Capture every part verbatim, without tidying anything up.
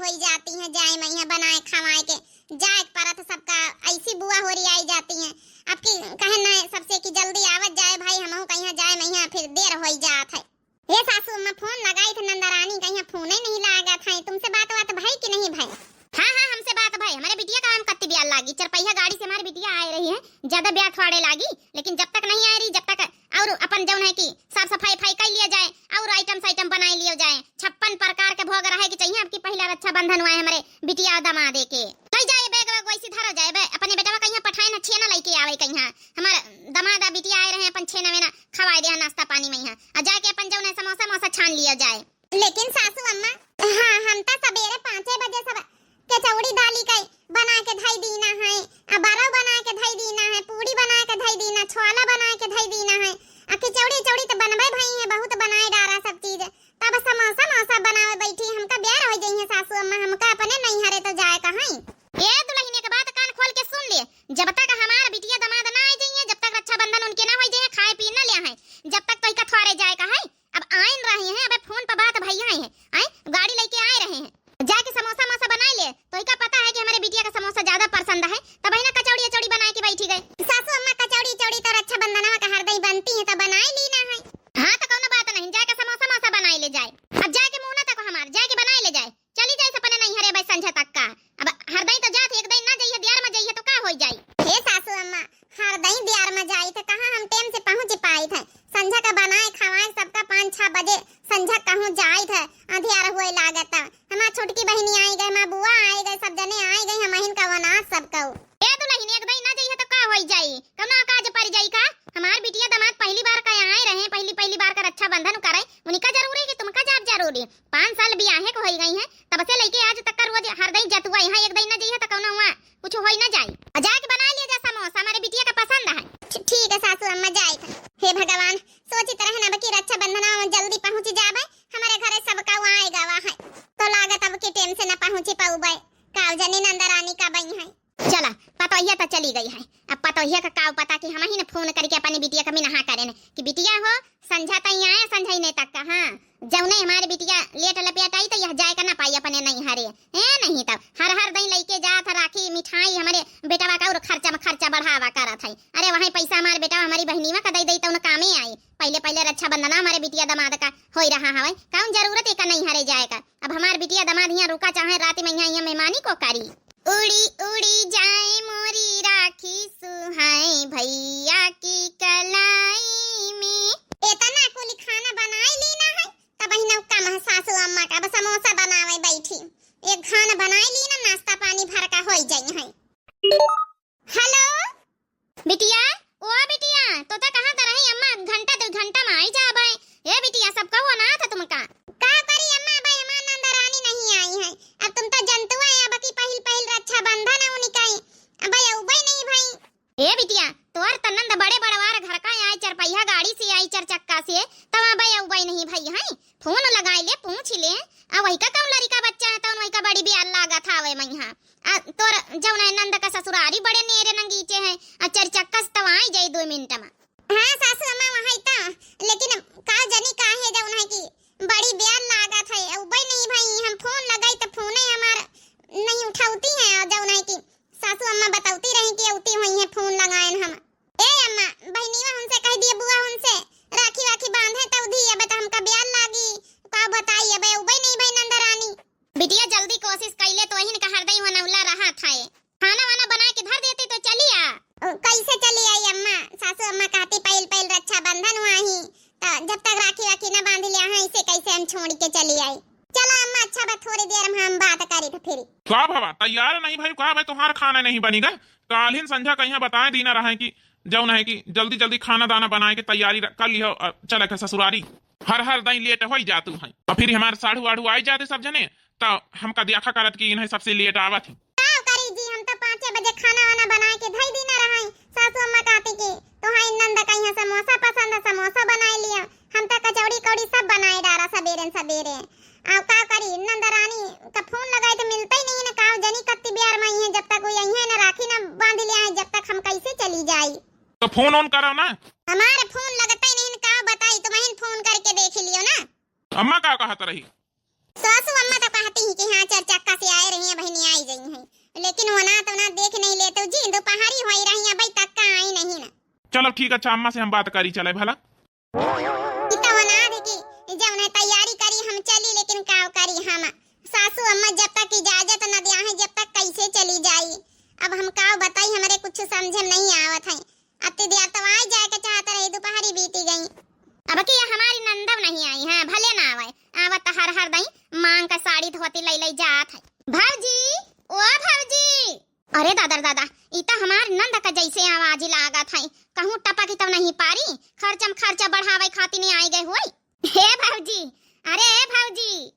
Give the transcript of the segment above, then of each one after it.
होई जाती हैं, जाए मइहाँ बनाए खवाए के, जाए के परत सबका, ऐसी बुआ होरी आई जाती हैं। अब की कहे ना सबसे कि जल्दी आवत जाए भाई, हमहू कहिया जाए मइहाँ, फिर देर होई जात है। हे सासू अम्मा, फोन लगाई थे नंदरानी, कहिया फोने नहीं लागत है। तुमसे बात बात भाई कि नहीं भाई? हाँ, हाँ, हमसे बात भाई, हमारे बिटिया का हम कत्ती ब्याल लागी, चरपहिया गाड़ी से हमारे बिटिया आए रही है, ज्यादा ब्याह थोड़े लागी, लेकिन जब तक नहीं आए रही, जब तक और अपन जौन है कि साफ सफाई फाई कर लिया जाए और आइटम साइटम बनाए लिया जाए। छप्पन प्रकार के भोग रहे के चाहिए। अब की पहला रक्षाबंधन हुआ है हमारे बिटिया दमादे के। कई जाए बैग वैग वैसी धरो जाए बे, अपने बेटवा कहिया पठाए ना, छेना लेके आवे कहिया। हमार दमादा बिटिया आए रहे, अपन छेना वेना खवाए दे नाश्ता पानी मइहाँ, और जाके अपन जौन है समोसा मोसा छान लिया जाए। लेकिन सासू अम्मा, हाँ, हम तो सबेरे पाँचे बजे सब कचौड़ी दाली के बना के धई दीना है, आ बरौ बना के धई दीना है, पूड़ी बना के धई दीना, छोला बना के धई दीना है, आ खिचौड़ी उचौड़ी तो बनबे भई है, बहुत बनाए डारा सब चीज। तब समोसा मोसा बनावे बैठी, हमका ब्यार हो जाई है सासू अम्मा, हमका अपने नैहरे तो जाए का है। ए दुल्हन, एक बात कान खोल के सुन ले, जब तक हमार बिटिया दमाद ना आ जाइए, जब तक रक्षाबंधन उनके ना हो जाइए, खाए पी ना ले आए, जब तक तो इका थोड़े जाए का है। अब आइन रहे हैं, अबे फोन पर बात भैया हैं, आए गाड़ी लेके आए रहे हैं, जाके समोसा मोसा बनाए ले। तो इका पता है कि हमारे बिटिया का समोसा ज्यादा पसंद है, तब है ना कचौड़ी अचौड़ी बनाए के बैठी गए। सासू अम्मा, कचौड़ी अचौड़ी तो रक्षाबंधनवा का हरदई बनती है, तो बनाए ली ना है। हाँ, तो कौनो बात नहीं, जाके समोसा मोसा बनाए ले जाए। अब जाके मुंह ना तको हमार, जाके बनाए ले जाए। चली जाए अपने नैहरे बे संझा तक का। अब हरदई तो जात, एक दिन ना जाइए, दियार में जाइए तो का हो जाई? हे सासू अम्मा, हरदई दियार में जाई थे, कहाँ हम टेम से पहुँच पाई थे? संझा का बनाए खवाए सबका पाँच छह बजे संझा कहूँ जाई थे, अंधियार हुए लागत। हमार छोटकी बहिनी आई गए, हमार बुआ आई गए, सब जने आई गए, हम अहिन का वनास सब कहू। ए दुल्हन, एक दिन ना जाइए तो का हो जाई? कौनो काज पड़ जाई का? हमार बिटिया दामाद पहली बार का आए रहे, पहली पहली बार का रक्षाबंधन करे, उनका जरूरी कि तुमका जाब जरूरी? पाँच साल बियाहे को होई गई हैं, तब से लेके आज तक का रोज हरदई जतुआ, यहाँ एक दिन ना जइहे तो कौनो हुआ कुछ होई ना जाई। और जाके बना लिया जा समोसा, हमारे बिटिया का पसंद है। ठी-, ठीक है सासू अम्मा, जाए था। हे भगवान, सोचित रहे ना अब की रक्षाबंधन में जल्दी पहुँच जाबे, हमारे घरे सबका आए गवा है, तो लागत अब के टेम से ना पहुँच पाउबे। काव जनी नंदरानी का बई है। चला, पतोहिया तो चली गई है। अब पतोहिया का काव पता कि हम ही ने फोन करके अपनी बिटिया का मिनहा करेन कि बिटिया हो, संझा तई आए, संझा ही नहीं तक का, हाँ, जौने हमारे बिटिया लेट लपेट आई तो यह जाए का ना पाई अपने नैहरे। ए, नहीं तब हर हर दई लइके जात है राखी मिठाई, हमारे बेटवा का और खर्चा में खर्चा बढ़ावा करत है। अरे वहीं पैसा हमारे बेटवा हमारी बहनीवा का दई दई तो उन कामे आई। पहले पहले रक्षाबंधना हमारे बिटिया दामाद का होई रहा हवे, कौन जरूरत एका नैहरे जाए का? अब हमार बिटिया दामाद हियाँ रुका, चाहे रात में हियाँ, हियाँ मेहमानी को करी। उड़ी उड़ी जाए मोरी राखी सुहाए भैया की कलाई में। एतना कुली खाना बनाए ली ना है, तब ही नौका में सासू अम्मा का अब समोसा बनावे बैठी। एक खाना बनाए ली ना, नाश्ता पानी भर का होई जाई है। हेलो। बिटिया, ओ बिटिया, तो ता कहाँ तरही अम्मा, घंटा दो घंटा में आई जाबे। ए बिटिया, सब कहो ना था तुमका। का करी अम्मा, भाई हमार नंदरानी नहीं आई है। अब तुम तो जनतुआ है, अब की पहिल पहिल रक्षाबंधन है उनका ही। अब भाई अउबे नहीं भाई। ए बिटिया, तोर त नंद बड़े बड़वार घर का आए, चरपहिया गाड़ी से आई, चर चक्का से, तब भाई अउबे नहीं भाई है। फोन लगाए ले, पूछ ले। आ वही का कौन लड़िका बच्चा है, तौन वही का बड़ी ब्याल लागत हवे मइहाँ। आ तोर जौन है नंद का ससुरारी बड़े नेरे नंगीचे हैं, आ चर चक्का से तब आई जाई दो मिनट में। हाँ सासू अम्मा, वहाँ तो, लेकिन का जनी काहे जौन है कि बड़ी ब्याल लागत है, अउबे नहीं भाई, हम फोन लगाई तो फोने हमार नहीं उठावती है, और जौन है कि सासू अम्मा बतौती रही कि अउती हुई है, फोन लगाएन हम। ए अम्मा, बहनीवा उनसे कह दिए, बुआ उनसे राखी वाखी बांधे तो उधी, अब तो हमका ब्याल लागी, का बताई, अब अउबे नहीं भाई नंदरानी। बिटिया जल्दी कोशिश कैले तो वही का हरदई वनौला रहा था। खाना वाना बना के धर देते तो चली आ। ओ, कैसे चली आई अम्मा? सासू अम्मा कहती पहिल पहिल रक्षाबंधन हुआ ही, तो जब तक राखी वाखी ना बांध लिया है, इसे कैसे हम छोड़ के चली आई? चला अम्मा, अच्छा बा, थोड़ी देर में हम बात करी तो फिर। का भवा, तैयार नहीं भाई, का भाई, तोहार खाना नहीं बनी गए? काल्हिन संझा कहिया बताए दीना रहे कि जौन है कि जल्दी जल्दी खाना दाना बनाए के तैयारी र-, कर लिहो, अ, चले के ससुरारी। हर हर दई लेट होई जातू है। और फिर हमार साढ़ू आढ़ू आई जाते सब जने, तो हमका देखा करत कि इन्हें सबसे लेट आवत है। का करी जी, हम तो पाँचे बजे खाना वाना बनाए के धई दीना रहे। सासू अम्मा कहती कि तोहाई नंद कहिया समोसा पसंद है, समोसा बनाए लिया। हम तो कचौड़ी कौड़ी सब बनाए डारा सबेरे न सबेरे। अब का करी, नंदरानी का फोन लगाए तो मिलता ही नहीं ना, का जनी कत्ती बिहार में आई है, जब तक वो यही है ना राखी ना बांध लिया है, जब तक हम कैसे चली जाई? तो फोन ऑन करो ना। हमारे फोन लगता ही नहीं ना, का बताई, तुम ही फोन करके देख लियो ना। अम्मा का कहत रही? सासू अम्मा तो कहती ही कि हाँ, चार चक्का से वना तो ना देख नहीं लेते जी, दोपहरी होई रही, अबे तक का आई नहीं ना। चलो ठीक, अच्छा अम्मा से हम बात करी चले भला। ई तो वना दे कि जौन है तैयारी करी हम चली, लेकिन काव करी हम, सासू अम्मा जब तक इजाजत न दिया है, जब तक कैसे चली जाई? अब हम काव बताई, हमरे कुछ समझे में नहीं आवत है। अति देर तो आए जाए के चाहत रही, दोपहरी बीती गई। अब की हमारी नंदव नहीं आई है, भले ना आवे, आवत हर हर दई मांग का साड़ी धोती लई लई जात है। भौजी, ओ भौजी। अरे दादा रे दादा, ई त हमार नंद का जैसे आवाज लागत है, कहूँ टपकी तो नहीं पारी, खर्चम खर्चा बढ़ावे खातिर नहीं आई गए होई। हे भौजी, अरे हे भौजी।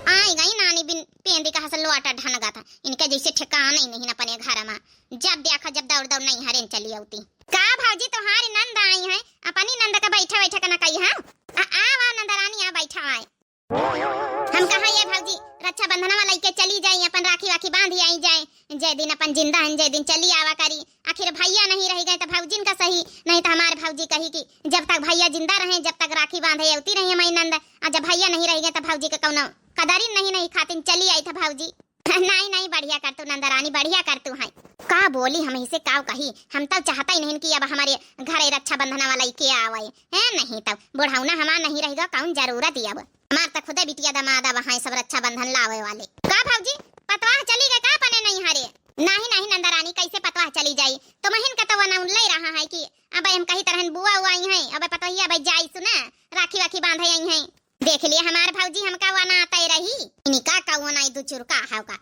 आई गई नानी बिन पेंदी का हसल लोटा ढनगत है, इनके जैसे ठिकाना ही नहीं अपने घर में। जब देखा जब दौड़ दौड़ नहीं हरेन चली आउती। का भौजी तोहारी नंद आई है, अपनी नंद का बैठा बैठा का ना कही है। आ, आवा नंदरानी आ बैठा आए। हम कहा ये भौजी रक्षाबंधनवा लइके चली जाई, अपन राखी वाखी बांधी आई जाए, जे दिन अपन जिंदा हन जे दिन चली आवा करी। आखिर भैया नहीं रही गए तो भौजिन का सही, नहीं तो हमारे भौजी कही कि जब तक भैया जिंदा रहे, जब तक राखी बांधे अउती रही हमारी नंद, और जब भैया नहीं रही गए तो भौजी के कौनो कदरिन नहीं, नहीं खातिन चली आई था भौजी। नहीं नहीं, बढ़िया कर तू नंदरानी, बढ़िया कर तू है। का बोली हम इसे काव कही, हम तो चाहता ही नहीं कि अब हमारे घरे रक्षाबंधनवा लइके आवे है, नहीं तो बुढ़ौना हमार नहीं रहेगा, कौन जरूरत ही अब। हमार त खुदे बिटिया दमाद अब हैं सब रक्षाबंधन लावे वाले। का भौजी, पतवाह चली गए का अपने नैहरे? नहीं नहीं नंदरानी, कैसे पतवाह चली जाई? तो महीन का तो वना उल्ले रहा है कि अब हम कही तरहन बुआ हुआ आई हैं, अब पतोहिया अब जाई सुना, राखी वाखी बांधे आई हैं। देख लिए हमार भौजी हमका वना आते रही, इनका का वना दू चुरका है का।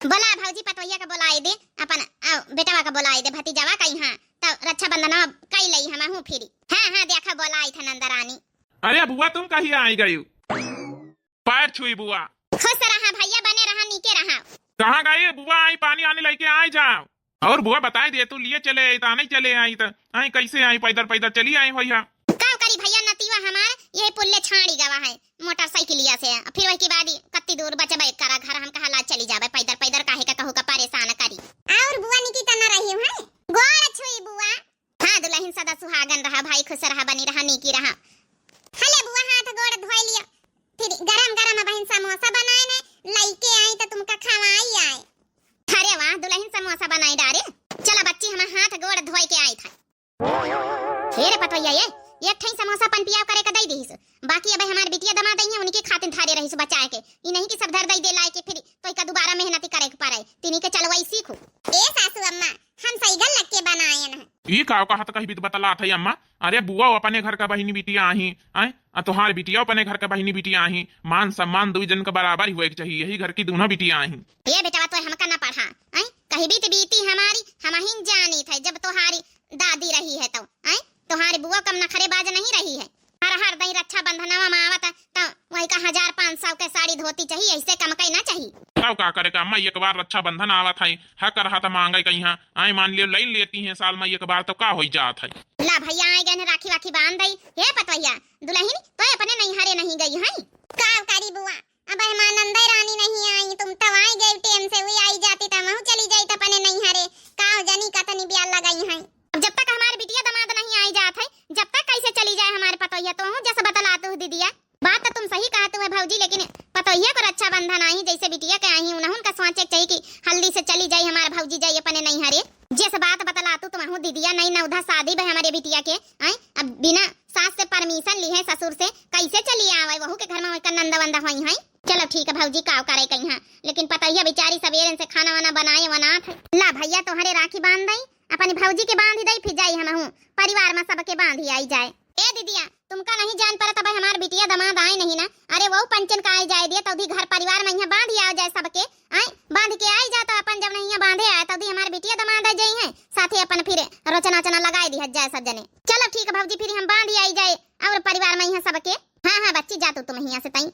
बोला भौजी, पतोहिया का बोलाए दे, अपन, आ, बेटवा का बोलाए दे, भतीजावा का यहाँ, तो रक्षाबंधन कई लई हम हूँ फिरी। हाँ हाँ, देखा बोलाई था नंदरानी। अरे बुआ, तुम कहिया आई गई? पैर छुई बुआ। खुश रहा भैया, बने रहा, नीके रहा। कहाँ गई बुआ? आई पानी आने लेके आई जाओ। और बुआ बताई दे, तू लिए चले आई, तो नहीं चले आई, तो आई कैसे आई? पैदल पैदल चली आई होई हा। का करी भैया, नतीवा हमार यही पुल्ले छाड़ी गवा है मोटरसाइकिलिया से, फिर वही के बाद ही कत्ती दूर बचबे करा घर, हम कहा ला चली जाबे पैदल पैदल, काहे का कहू का परेशान करी। और बुआ निकी तना रही है, गोड़ छुई बुआ। हाँ दुलहिन सदा सुहागन रहा, भाई खुश रहा, बनी रहा, नीकी रहा। हले बुआ हाथ गोड़ धोई लिया, फिर गरम गरम बहिन समोसा बनाए ने लइके आई तो तुमका खवाई आए। अरे वाह दुलहिन समोसा बनाई डारे। चला बच्ची हमार हाथ गोड़ धोई के आई था। हे रे पतोहिया ये, एक ठई समोसा पन पियाव करे के दई दीहिस, बाकी अबे हमार बिटिया दमाद आई है उनकी खातिन थारे रहीस बचाए के, ई नहीं कि सब धर दई दे लाए के फिर तो इका दोबारा मेहनती करे के पड़े, तिनी के चलवाई सीखू। ए सासू अम्मा, हम सैगल लग के बनायन है। ई का कहत कही भी बतलात है अम्मा? अरे बुआ अपने घर का बहिनी बिटिया आही, आय? आ तोहार बिटिया अपने घर का बहिनी बिटिया आही, मान सम्मान दुई जन का बराबर ही होए के चाहिए, यही घर की दोनों बिटिया आही। ए बेटवा तो हमका ना पढ़ा, आय? कही बीत बीती हमारी, हम ही जानी थे जब तोहारी दादी रही है तो, आय? तोहारी बुआ कम नखरेबाज नहीं रही है। हर हर दई रक्षाबंधनवा में आवत है, तो वही का हजार पाँच सौ के साड़ी धोती चाहिए, ऐसे कम कई ना चाहिए। तब का करे का अम्मा, एक बार रक्षाबंधन आवत है, हक रहा था मांगे कहीं, हाँ, आए मान लियो, लई लेती हैं साल में एक बार, तो का होई जात है। ला भैया, आए गए हैं, राखी वाखी बांध दई। हे पतोहिया, दुलहिन तो अपने नैहरे नहीं गई है? का करी बुआ, अब हमार नंदे रानी नहीं आई, तुम तो आई गई टेम से, हुई आई जाती तो महू चली जाई तो अपने नैहरे, का जनी कतनी ब्याह लगाई है। अब जब तक हमारे बिटिया दमाद नहीं आई जात है, जब तक कैसे चली जाए हमारे पतोहिया, तो हूँ जस बतला तू दीदिया। बात तो तुम सही कहत हुए भौजी, लेकिन पतोहिया को रक्षाबंधन आई, जैसे बिटिया के आई, उन्हों का सोचे के चाहिए कि हल्दी से चली जाई हमारे भौजी, जाई अपने नैहरे। जस बात बतला तू तुम हूँ दीदिया, नई नवधा शादी बे हमारे बिटिया के, आय? अब बिना सास से परमिशन ली है ससुर से, कैसे चली आवे? वहू के घर में ओकर नंदा वंदा होई है। चलो ठीक है भौजी, काव करे कहीं, लेकिन पतोहिया बेचारी सवेरन से खाना वाना बनाए वनात है। ला भैया, तोहरे राखी बांध दई, अपनी भौजी के बांधी दई, फिर जाई हमहू परिवार में सबके बांधी आई जाए। ए दीदिया, तुमका नहीं जान परत, अब हमार बिटिया दमाद आए नहीं ना। अरे वो पंचन का आए जाए दिया, तौदी घर परिवार में यहाँ बांधी आ जाए सबके, आए बांध के आई जा, तो अपन जब नहीं यहाँ बांधे आए, तौदी हमार बिटिया दमाद आ जाई है, साथे अपन फिर रोचना वोचना लगाए दिया जाए सब जने। चलो ठीक है भौजी, फिर हम बांधी आई जाए और परिवार में यहाँ सबके। हाँ हाँ बच्ची, जा तू तुम यहाँ से तई।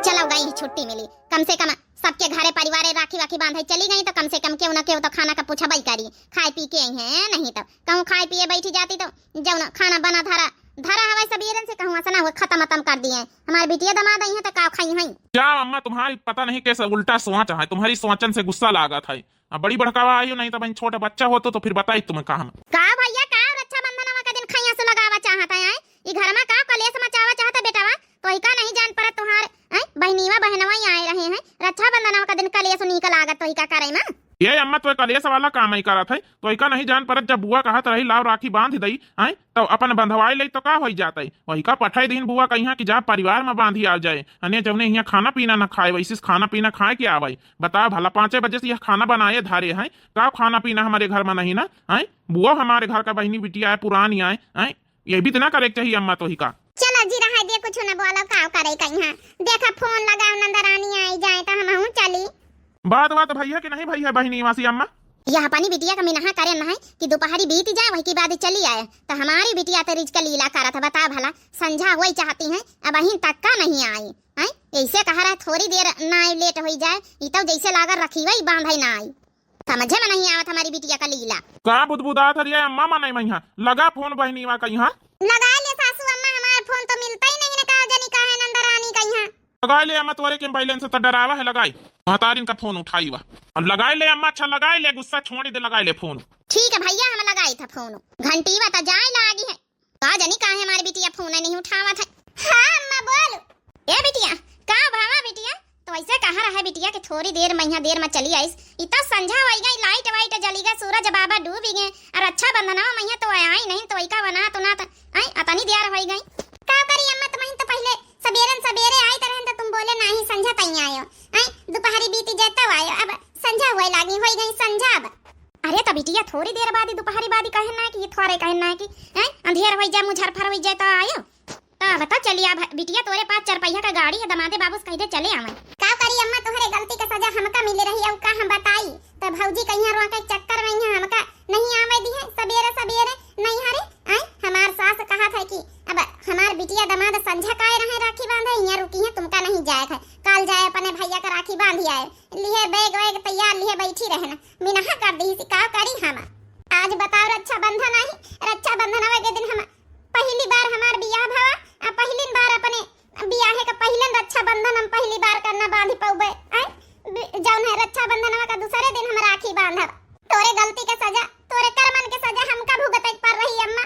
चलो गई ही छुट्टी मिली, कम से कम सबके घरे परिवारे राखी वाखी बांधे चली गई, तो कम से कम केहू ना केहू तो खाना का पूछबई करी, खाए पी के आई है, नहीं तो कहूँ खाए पिए बैठी जाती तो जौन खाना बना धरा, धरा हवाई सबेरन से कहूँ असना हुए खत्म खत्म कर दिए। हमार बिटिया दमाद आई है तो का खाई है? क्या अम्मा, तुम्हारी पता नहीं कैसा उल्टा सोच है, तुम्हारी सोचन से गुस्सा लागत है। अब बड़ी बड़कावा आई हो, नहीं तो बहन छोटा बच्चा होतो तो फिर बताई तुम्हें का हम। का भैया, का रक्षाबंधनवा का दिन खैया से लगावा चाहत है, आए? ई घर में का कलेश मचावा चाहत है बेटावा? तो ही का नहीं जान परत तुम्हार, आए? बहनीवा बहनवा ही आए रहे हैं, रक्षाबंधनवा का दिन कलेस नीक लागत तोहिका करे मा। ए अम्मा, तोय कलेस वाला काम ही करत है, तोहिका नहीं जान परत, जब बुआ कहत रही लाव राखी बांध दई, हैं, तो अपन बंधवाई लई तो का होई जात है, वहिका पठाई दीन बुआ कहिया कि जा परिवार मा बांधी आ जाए, अने जौने हियाँ खाना पीना न खाए, वैसे खाना पीना खाए के आवे। बताओ भला, पाँचे बजे से यह खाना बनाए धारे हैं, का खाना पीना हमरे घर मा नहीं ना, हैं? बुआ हमरे घर का बहिनी बिटिया है, पुरानी आए, हैं? ये भी तो ना करे के चाहिए अम्मा तोहिका। चलो जी, रहा दे, कुछ ना बोलो, का करे कहिया। देखा, फोन लगाओ, नंदरानी आई जाए तो हमहू चली। बात बात भैया कि नहीं भैया बहिनी वासी अम्मा? यह अपनी बिटिया का मिनहा करे न है कि दोपहरी बीत जाए, वही के बाद चली आए। तो हमारी बिटिया तो रिज के लीला करत है, बता भला, संझा हुई चाहती है, अब अहीं तक का नहीं आई, हैं? ऐसे कह रहा है, थोड़ी देर ना आई, लेट होई जाए, ई तो जैसे लागल रखी हुई बांधे ना आई। समझे में नहीं आवत हमारी बिटिया का लीला। का बुदबुदात हरिया अम्मा, मनई मइहाँ? लगा फोन बहिनीवा कइहाँ। लगाए ले सासू अम्मा, हमार फोन तो मिलता ही नहीं ना, का जनी का है नंदरानी कइहाँ। लगाए ले अम्मा, तोरे के बैलेंस तो डरावा है, लगाई। महतारिन का फोन उठाई वा। अब लगाए ले अम्मा, अच्छा लगाए ले, गुस्सा छोड़ दे, लगाए ले फोन। ठीक है भैया, हम लगाई था फोन। घंटी वा तो जाए लागी है। का जनी काहे हमारी बिटिया फोन नहीं उठावत है। हाँ अम्मा बोल। ए बिटिया, का भावा बिटिया, तो ऐसे कहा रहा बिटिया कि थोड़ी देर में, यहाँ देर में चली आइस। इतना संझा होई गई, लाइट वाइट जली गई, सूरज बाबा डूबी गए, और रक्षाबंधनवा में तो आई नहीं, तो वही का बना तो ना तो, आई अतनी देर होई गई। का करी अम्मा, तुम तो पहले सबेरन सबेरे आई तरह तो तुम बोले नहीं संझा तई आयो, आई दोपहरी बीती जाए तब आयो, अब संझा हुए लागी, होई गई संझा अब। अरे तो बिटिया, थोड़ी देर बाद ही, दोपहरी बाद ही कहे ना कि ये थोड़े कहे ना कि, हैं, अंधेर होई जाए, मुझरफर होई जाए तो आयो। तो बता चली आ भ-, बिटिया, तोरे पास चरपहिया का गाड़ी है, दमादे बाबू से कह दे चले आवे। का करी अम्मा, तोहरे गलती का सजा हमका मिली रही, अब का हम बताई? तो भौजी कहिया रोके चक्कर में यहाँ हमका नहीं आवे दी है सबेरे सबेरे नहीं हरे। आई हमार सास कहा था कि अब हमार बिटिया दमाद संझा काए रहे राखी बांधे, यहाँ रुकी है, तुमका नहीं जाए है, काल जाए अपने भैया का राखी बांधी आए। लिहे बैग वैग तैयार लिहे बैठी रहे ना, मिनहा कर दी सी, का करी हम। आज बताओ रक्षाबंधन आई, रक्षाबंधन आवे के दिन हम पहली बार हमार बियाह भवा, आ पहली बार अपने बियाहे का पहिलन रक्षाबंधन हम पहली बार करना बांधी पउबे। आय, बि-, जौन है रक्षाबंधनवा का दूसरे दिन हम राखी बांधब। तोरे गलती का सजा, तोरे कर्मन के सजा हमका भुगते के पड़ रही अम्मा।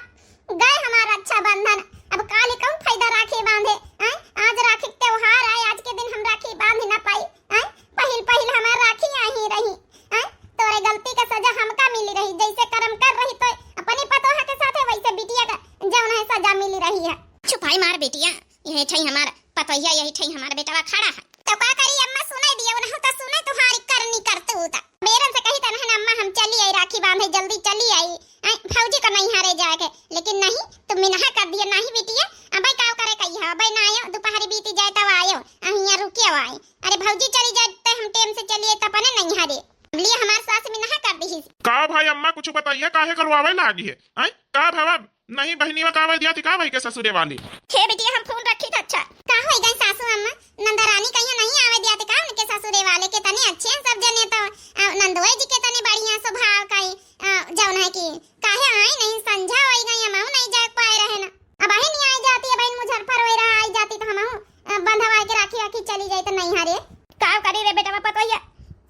गए हमार रक्षाबंधन, अब काली कौन फायदा राखी बांधे? आय, आज राखी के त्योहार आए, आज के दिन हम राखी बांध ना पाई। आय, पहिल पहिल हमार राखी आही रही। आय, तोरे गलती का सजा हमका मिली रही, जैसे कर्म कर रही तो अपनी पतोह के साथे वैसे बिटिया का जौन है सजा मिली रही है। चुपाई मार बिटिया, यही ठई हमार पतोहिया, यही ठई हमार बेटवा खड़ा है। तो का करी अम्मा, सुनाई दिया, उन्हें तो सुने तुम्हारी करनी करतूत। बेरन से कही तनहन अम्मा हम चली आई राखी बांधे, जल्दी चली आई। आय, भौजी का नहीं हारे जाए के, लेकिन नहीं, तुम मिनहा कर दिया, नहीं बिटिया, अबे का करे कही है, अबे ना आयो, दोपहरी बीती जाए तब आयो, अहिया रुके आए। अरे भौजी चली जाए तो हम टेम से चलिए तब अपने नहीं हारे। लिए हमार सास मिनहा कर दी। का भाई अम्मा कुछ बताइए, काहे करवावे लागी है? आय, का भावा? नहीं बहिनीवा का आवे दिया थी का भाई के ससुरे वाली? हे बिटिया, हम फोन रखी था। अच्छा, का होई गई सासू अम्मा? नंदरानी कहिया नहीं आवे दिया थी का उनके ससुरे वाले? के तने अच्छे हैं सब जने तो, आ, नंदोई जी के तने बढ़िया स्वभाव का ही, आ, जौन है कि काहे आई नहीं, संझा होई गई, हमहू नहीं जाए पाए रहे ना। अब अही नहीं आई जाती, अब अही मुजफ्फर होई रहा, आई जाती तो हमहू, आ, बंधवा के राखी वाखी चली जाई तो नहीं हरे। का करी रे बेटवा पतोहिया,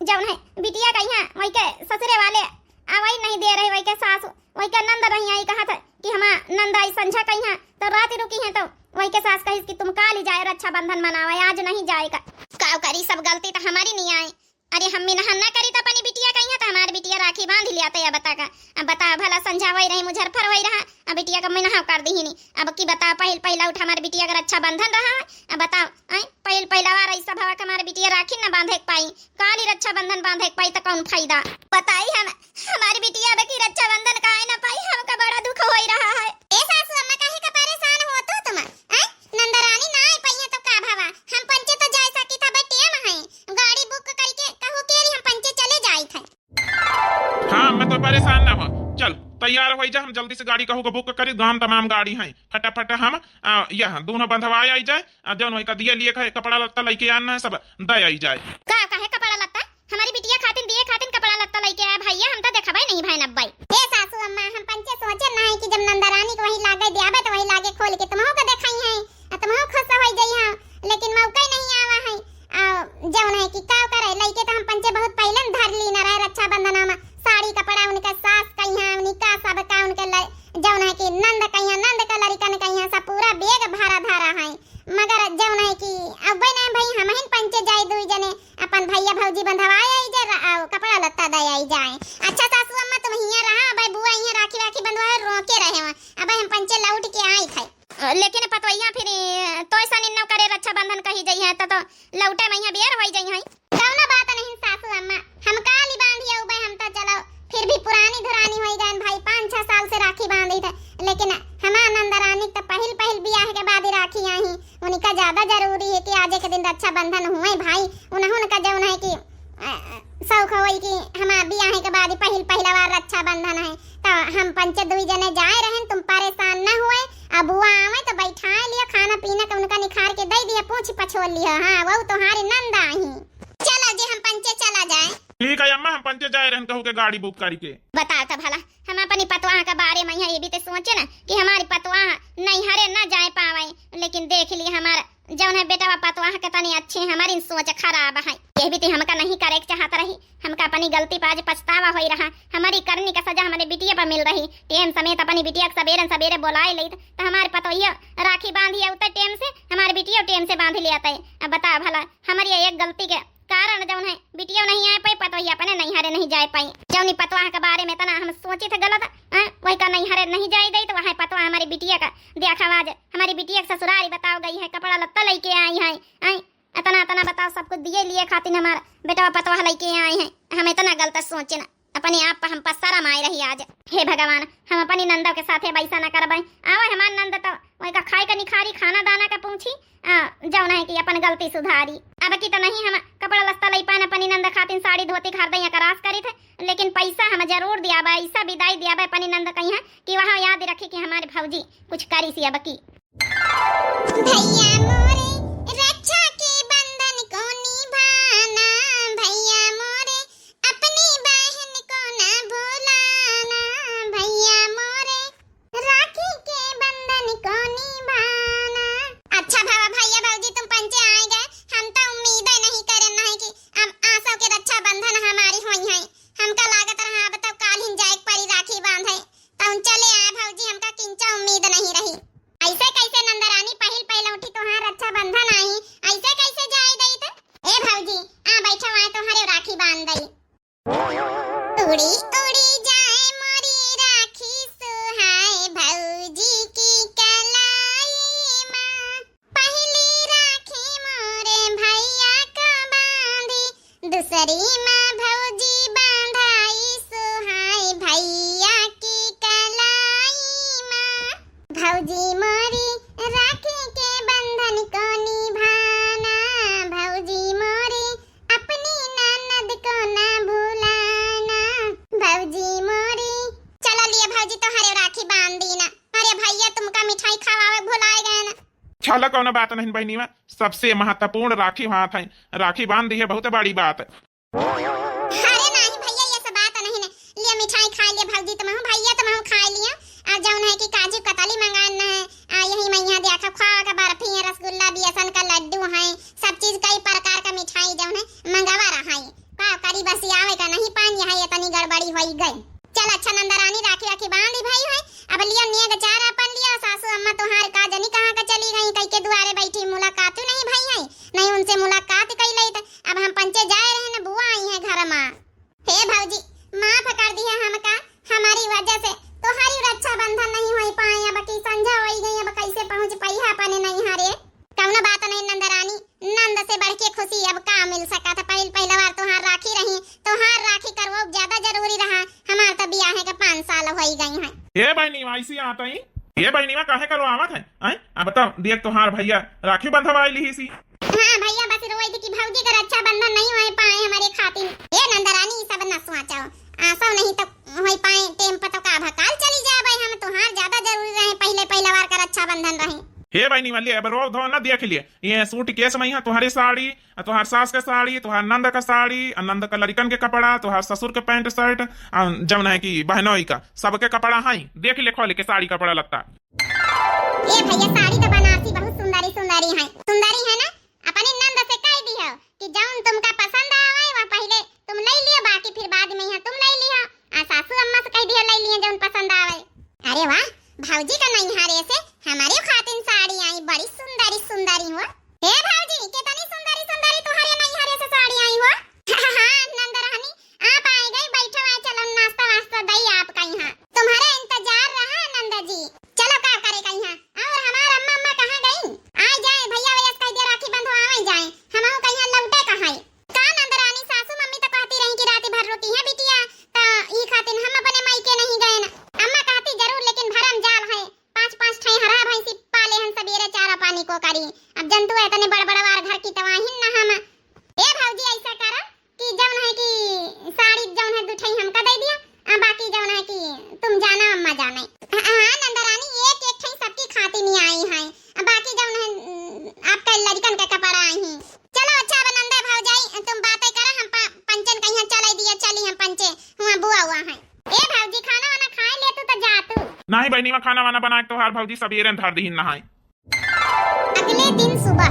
जौन है बिटिया कहिया वही के ससुरे वाले आवाई नहीं दे रहे, वही के सासू वही के नंद नहीं आई, कहा था कि हमार नंद आई संझा कहिया तो रात रुकी है, तो वही के सास कहिस कि तुम काली जाए रक्षाबंधन मनावे, आज नहीं जाए का। का करी, सब गलती तो हमारी नहीं आई। अरे हम मिनहा ना करी तो अपनी बिटिया कहिया तो हमारी बिटिया राखी बांध लिया तो या बता का। अब बताओ भला, संझा वही रही, मुजफ्फर वही रहा, अब बिटिया का मिनहा कर दी ही नहीं। अब की बताओ, पहिल पहिला उठ हमारी बिटिया का रक्षाबंधन रहा है, अब बताओ, आय, पहिल पहिला बार ऐसा भवा के हमारी बिटिया राखी न बांधे के पाई, काली रक्षाबंधन बांधे के पाई तो कौन फायदा? बताई हम, हमारी बिटिया अब की रक्षाबंधन का आए ना पाई, हमका बड़ा दुख होई रहा है। ए सासू अम्मा, काहे का परेशान हो तू तुम? हैं? नंदरानी ना आई पाई है तो का भवा? हम पंचे तो जाए सकी था, बेटिया में है। गाड़ी बुक करके कहो के हम पंचे चले जाई थे। हाँ, मैं तो परेशान ना हो। चल, तैयार होई जा, हम जल्दी से गाड़ी कहू को बुक करी, गांव तमाम गाड़ी है। फटाफट हम, आ, यहाँ दोनों बंधवा आई जाए, आ, जौन वही का दिया लिए कहे, कपड़ा लत्ता लेके आना है, सब दे आई जाए। का, काहे कपड़ा लत्ता? हमारी बिटिया खातिन दिए खातिन कपड़ा लत्ता लेके आए भैया, हम तो देखबे नहीं भाई नब्बे। ए सासू अम्मा, हम पंचे सोचे ना है कि जब नंदरानी को वही लागे दियाबे तो वही लागे खोल के तुमहू को देखाई है, आ तुमहू खुश हो जाई है, लेकिन मौका ही नहीं आवा है। आ, जौन है कि का करे, लइके तो हम पंचे बहुत पहले न धर ली न रहे रक्षाबंधन में, साड़ी कपड़ा उनके सास कहिया, उनका सब का उनके ल-, जौन है कि नंद कहिया, नंद के लड़िकन कहिया, सब पूरा बैग भरा धरा है। मगर जौन है कि अब्बे नहीं भाई, हम ही पंचे जाए दुई जने, आ अपन भइया भौजी बंधवाए आई जाए, रा-, अउ कपड़ा लत्ता दे आई जाए। अच्छा सासू अम्मा, तुम हियाँ रहा, अबे बुआ हियाँ राखी वाखी बंधवाए रोके रहे हुआ, अबे हम पंचे लौट के आई थे। लेकिन पतोहिया फिर, ए, तोय सनिन्नो करे रक्षाबंधन कही जइहैं, त, त लौटे मइहाँ बेर होई जइहैं। कउनो बात नहीं सासू अम्मा, हम काली बांधी अउबे, हम त चलो फिर भी पुरानी धुरानी होई गएन भाई, पाँच छह साल से राखी बांधी थे, लेकिन हमार नंदरानी त पहिल पहिल बियाह के बाद ही राखी आई, उनका ज्यादा जरूरी है कि आज एक दिन रक्षाबंधन हुए भाई, उन्हों उनका जौन है कि, अ, शौक होई कि हमार बियाह के बाद ही पहिल पहिला बार रक्षाबंधन है, त हम पंचे दुई जने जाए रहन, तुम परेशान न हुए, अब बुआ आवे त बैठाए लियो, खाना पीना के उनका निखार के दे दिया, पूछ पछोल लियो। हाँ, वो तोहारी नंद आई। चला जे हम पंचे चला जाए। ठीक है अम्मा, हम पंचे जाए रहन कहू के गाड़ी बुक करी के। बताओ त भला, हम अपनी पतवाह के बारे में यहाँ ये भी तो सोचे ना कि हमारी पतवाह नैहरे न जाए पावे, लेकिन देख ली हमार जौन है बेटवा पतवाह के तनी अच्छे, हमारी सोच खराब है। ये भी तो हमका नहीं करे के चाहत रही, हमका अपनी गलती पर आज पछतावा होई रहा, हमारी करनी का सजा हमारे बिटिया पर मिल रही। टेम समेत अपनी बिटिया के सबेरन सबेरे बोलाए लेत, त हमारे पतोहिया राखी बांधी आउते टेम से, हमारे बिटिया टेम से बांध लियाते। अब बताओ भला, हमारी ये एक गलती के कारण जौन है बिटिया नहीं आए पाई, पतोहिया अपने नैहरे नहीं जाए पाई। जौनी पतवाह के बारे में इतना हम सोची थे गलत, हैं, वही का नैहरे नहीं जाए दे, तो वहाँ पतवाह हमारी बिटिया का देखा आज, हमारी बिटिया के ससुरारी बताओ गई है, कपड़ा लत्ता लेके आई है, हैं, इतना इतना बताओ, सब कुछ दिए लिए खातिर हमार बेटवा पतवाह लेके आए हैं। हम इतना गलत सोचे ना, अपने आप पर हम पछतावा माई रही आज। हे भगवान, हम अपनी नंदों के साथे वैसा न करबे। आवा हमार नंद तो वही का खाए का निखारी, खाना दाना का पूछी, आ, जौन है कि अपन गलती सुधारी। अब की तो नहीं हम कपड़ा लत्ता ले पाए, अपनी नंद खातिर साड़ी धोती खरीदे या करास करी थे, लेकिन पैसा हम जरूर दिया बा, ऐसा विदाई दिया बा अपनी नंद कहीं है कि वहाँ याद रखी कि हमारे भौजी कुछ करी सी अब की। भैया मोरे रक्षा के बंधन को निभाना, भैया मोरे अपनी बहन को ना भुलाना, भैया मोरे राखी के बंधन को निभाना। अच्छा भवा भैया भौजी तुम पंचे आए गए, हम तो उम्मीद नहीं करे नहीं कि अब आसो के रक्षाबंधन हमारी होई है। हमका लागत रहा अब तो काल्हिन जाए के परी राखी बांधे। तउन चले आए भौजी, हमका किंचा उम्मीद नहीं रही। ऐसे कैसे नंदरानी पहिल पहिलौठी तोहार रक्षाबंधन आई, ऐसे कैसे जाए दई त? ए भौजी, आ बैठो, आए तोहरे राखी बांध दई। उड़ी उड़ी जाए मोरी राखी सुहाए भौजी की कलाई मा। पहली राखी मोरे भैया का बांधी, दूसरी मा भौजी बांधाई सुहाए भैया की कलाई मा। भौजी मोरी राखी के बंधन को निभाना, भौजी मोरी अपनी ननद को ना भुलाना, भौजी मोरी। चला लिए भौजी, तोहरे राखी बांध दी ना। अरे भैया, तुमका मिठाई खवावे भुलाए गए ना। चला, कौनो बात नहीं बहनीवा, सबसे महत्वपूर्ण राखी हाथ है, राखी बांध दी है, बहुत बड़ी बात। अरे नहीं भैया, ये सब बात नहीं ने। लिए मिठाई खाए लिए भौजी तुमहू, भैया तुमहू खाए लिए। आ जौन है कि काजू कतली मंगान है, आ यही मइहाँ देखा, खोआ का बर्फी है, रसगुल्ला, बेसन का लड्डू है, सब चीज कई प्रकार का मिठाई जौन है मंगावा रहा है। का करी, बस आवे का नहीं पानी है, इतनी गड़बड़ी होई गई। चल अच्छा नंदरानी, राखी राखी बांध ली भाई है। अब लियो नेग चार अपन लियो, सासू अम्मा तोहार का जनी कहाँ का चली गई, कई के दुआरे बैठी, मुलाकात नहीं भाई है, नहीं उनसे मुलाकात कई लई त। अब हम पंचे जाए रहे न, बुआ आई है घर मा। हे भौजी, माफ कर दिया हमका, हमारी वजह से तोहारी रक्षाबंधन नहीं होई पाए। अब की संझा होई गई, अब कैसे पहुँच पाई है अपने नैहरे? कौनो बात नहीं नंदरानी, नंद से बढ़ के खुशी अब का मिल सका था। पहिल पहिला बार तोहार राखी रही, तोहार राखी करवो ज्यादा जरूरी रहा। हमार तो बियाहे के पाँच साल होई गई हैं। ए बहनी, ऐसी आत ही। ए बहनी, काहे करो आवत है? आय, अब तो देख तोहार भैया राखी बंधवाई ली सी। हाँ भैया, बस रोई थी कि भौजी का रक्षाबंधन नहीं होए पाए हमारे खातिर। ए नंदरानी, ई सब न सोचो, आसो नहीं तो होई पाए, टेम पर तो का भकाल चली जाबे हम, तोहार ज्यादा जरूरी रहे, पहले पहला बार का रक्षाबंधन रहे। हे बहनी वाली, अब रो धो ना, देख लिए, ये सूटकेस में यहाँ तुम्हारी साड़ी, आ तोहार सास के साड़ी, तोहार नंद का साड़ी, आ नंद का लड़िकन के कपड़ा, तोहार ससुर के पैंट शर्ट, आ जौन है कि बहनोई का, सबके कपड़ा है, देख ले खोल के साड़ी कपड़ा लत्ता। ए भैया, साड़ी तो बनारसी बहुत सुंदरी सुंदरी है, सुंदरी है ना? अपनी नंद से कह दियो कि जौन तुमका पसंद आवे वह पहले तुम ले लियो, बाकी फिर बाद में यहाँ तुम ले लियो। आ सासू अम्मा से कह दियो ले लियो जौन पसंद आवे। अरे वाह, भौजी का नैहरे से हमारे खातिन साड़ी आई, बड़ी सुंदरी सुंदरी हो। हे भौजी, कितनी सुंदरी सुंदरी तुम्हारे नैहरे से साड़ी आई हो। नाहीं बहिनी, मैं खाना वाना बनाए के तोहार भौजी सबेरे धर दीहिन नहाए। अगले दिन सुबह।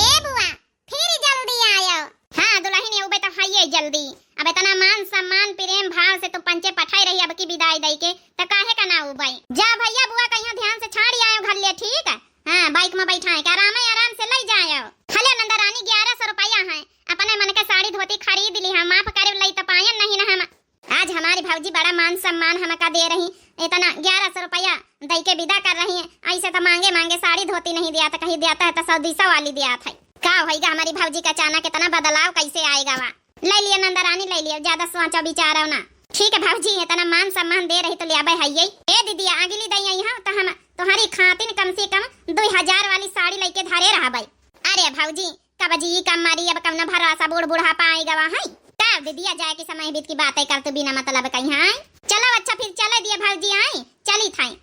ए बुआ, फिर जल्दी आयो। हाँ दुलहिन, एउबे त हइये जल्दी। अब एतना मान सम्मान प्रेम भाव से तू पंचे पठाई रही, अब की बिदाई दई के, त काहे का ना उबई? जा भइया बुआ कहिया ध्यान से छाड़ी आयो घर ले, ठीक है? हाँ, बाइक में बैठाए के आराम आराम से लई जायो। हले नंदा रानी, ग्यारह सौ रुपया है, अपने मन के साड़ी धोती खरीद ली हम, माफ करे लई त पायन नहीं ना हम। आज हमारी भौजी बड़ा मान सम्मान हमका दे रही, इतना ग्यारह सौ रुपया दई के विदा कर रही है। ऐसे तो मांगे मांगे साड़ी धोती नहीं दिया था, कहीं दिया था तो सौ दो सौ वाली दिया था। का होइगा हमारी भौजी का अचानक इतना बदलाव कैसे आएगा वा? ले लिया नंदा रानी, ले लिया, ज्यादा सोचो विचारो ना। ठीक है भौजी, इतना मान सम्मान दे रही तो ले आबे है ये। ए दीदिया, अगली दई आई है तो हम तुम्हारी खातिन कम से कम दो हजार वाली साड़ी लेके धरे रहबे। अरे भौजी, कब जी कब मरी, अब कौनो भरोसा, बूढ़ बुढ़ापा आई गवा है। तब दीदिया जाए के समय बीत की बातें कर तू बिना मतलब कहीं है। चलो अच्छा फिर चले दिया भौजी, आई चली थाई।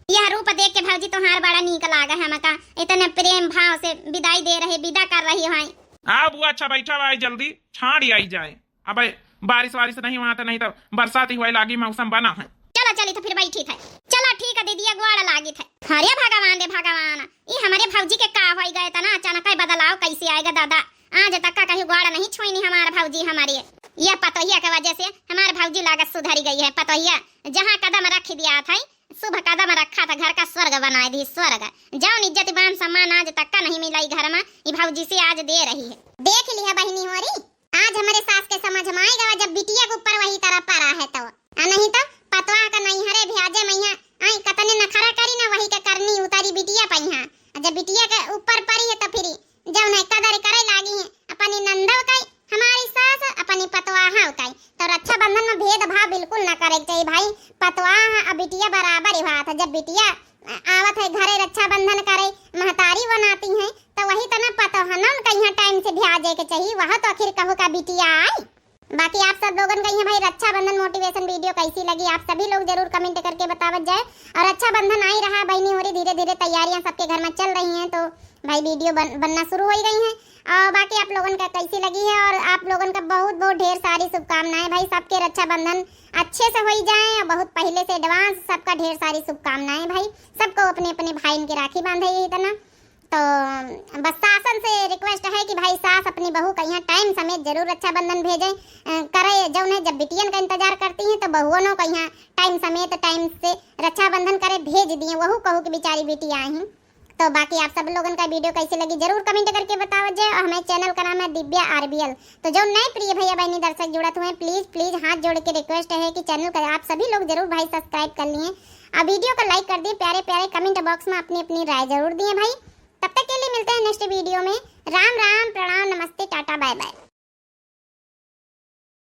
यह रूप देख के भौजी तोहार बड़ा नीक लागे हमका, इतने प्रेम भाव से विदाई दे रहे, विदा कर रही है। आ बुआ, अच्छा बैठा भाई, जल्दी छाड़ी आई जाए। अबे बारिश वारिश नहीं हुआ था, नहीं तो बरसात ही हुआ लागी, मौसम बना है। चलो चली तो फिर बैठी थे। चलो ठीक है दीदिया, गोड़ लागी थे। अरे भगवान रे भगवान, ई हमारे भौजी के का होई गए, इतना अचानक ही बदलाव कैसे आएगा दादा? आज तक का कहीं गोड़ नहीं छुईनी हमार भौजी हमारी। यह पतोहिया के वजह से हमार भौजी लागत सुधरी गई है। पतोहिया जहाँ कदम रख दिया था, शुभ कदम रखा था, घर का स्वर्ग बनाए दी स्वर्ग। जौन इज्जत मान सम्मान आज तक का नहीं मिला ई घर में, ई भौजी से आज दे रही है। देख लिया बहिनी होरी, आज हमरे सास के समझ में आई गवा, जब बिटिया के ऊपर वही तरह परा है तो। आ नहीं तो पतवा का नैहरे भ्याजे मैया आई कतने नखरा करी ना, वही के करनी उतारी बिटिया पइहा। आ जब बिटिया के ऊपर परी है तो फिर जौन है कदर करे लागी है अपनी नंदो काई, हमारी सास अपनी पतवाहा उताई। तो रक्षाबंधन में भेदभाव बिल्कुल ना करे के चाहिए भाई, पतवाहा आ बिटिया बराबर ही बात है। जब बिटिया आवत है घरे रक्षाबंधन करे, महतारी बनाती है, तो वही तना पतोहनन का यहाँ टाइम से भ्याजे के चाहिए। वह तो आखिर कहू का बिटिया आई। बाकी आप सब लोगन का यहाँ भाई रक्षाबंधन मोटिवेशन वीडियो कैसी लगी, आप सभी लोग जरूर कमेंट करके बतावत जाए। और रक्षाबंधन आई रहा बहिनी होरी, धीरे धीरे तैयारियां सबके घर में चल रही हैं, तो भाई वीडियो बन, बनना शुरू हो ही गई हैं। और बाकी आप लोगन का कैसी लगी है, और आप लोगन का बहुत बहुत ढेर सारी शुभकामनाएं भाई, सबके रक्षाबंधन अच्छे से हो ही जाए और बहुत पहले से एडवांस सबका ढेर सारी शुभकामनाएं भाई। सबको अपने अपने भाई के राखी बांधे यही तना। तो बस सासन से रिक्वेस्ट है कि भाई सास अपनी बहू का यहाँ टाइम समेत जरूर रक्षाबंधन भेजें, अ, करे जौन है जब बिटियन का इंतजार करती हैं तो बहुअनों का यहाँ टाइम समेत टाइम से रक्षाबंधन करे भेज दिए, वहू कहू कि बेचारी बिटिया आई हैं। तो बाकी आप सब लोगन का वीडियो कैसी लगी जरूर कमेंट करके बतावत जाए। और हमारे चैनल का नाम है दिव्या आरबीएल। तो जो नए प्रिय भैया बहनी दर्शक जुड़त हुए, प्लीज प्लीज हाथ जोड़ के रिक्वेस्ट है कि चैनल का आप सभी लोग जरूर भाई सब्सक्राइब कर लिए। अब वीडियो को लाइक कर दिए, प्यारे प्यारे कमेंट बॉक्स में अपनी अपनी राय जरूर दिए भाई। तब तक के लिए मिलते हैं नेक्स्ट वीडियो में। राम राम, प्रणाम, नमस्ते, टाटा, बाय बाय।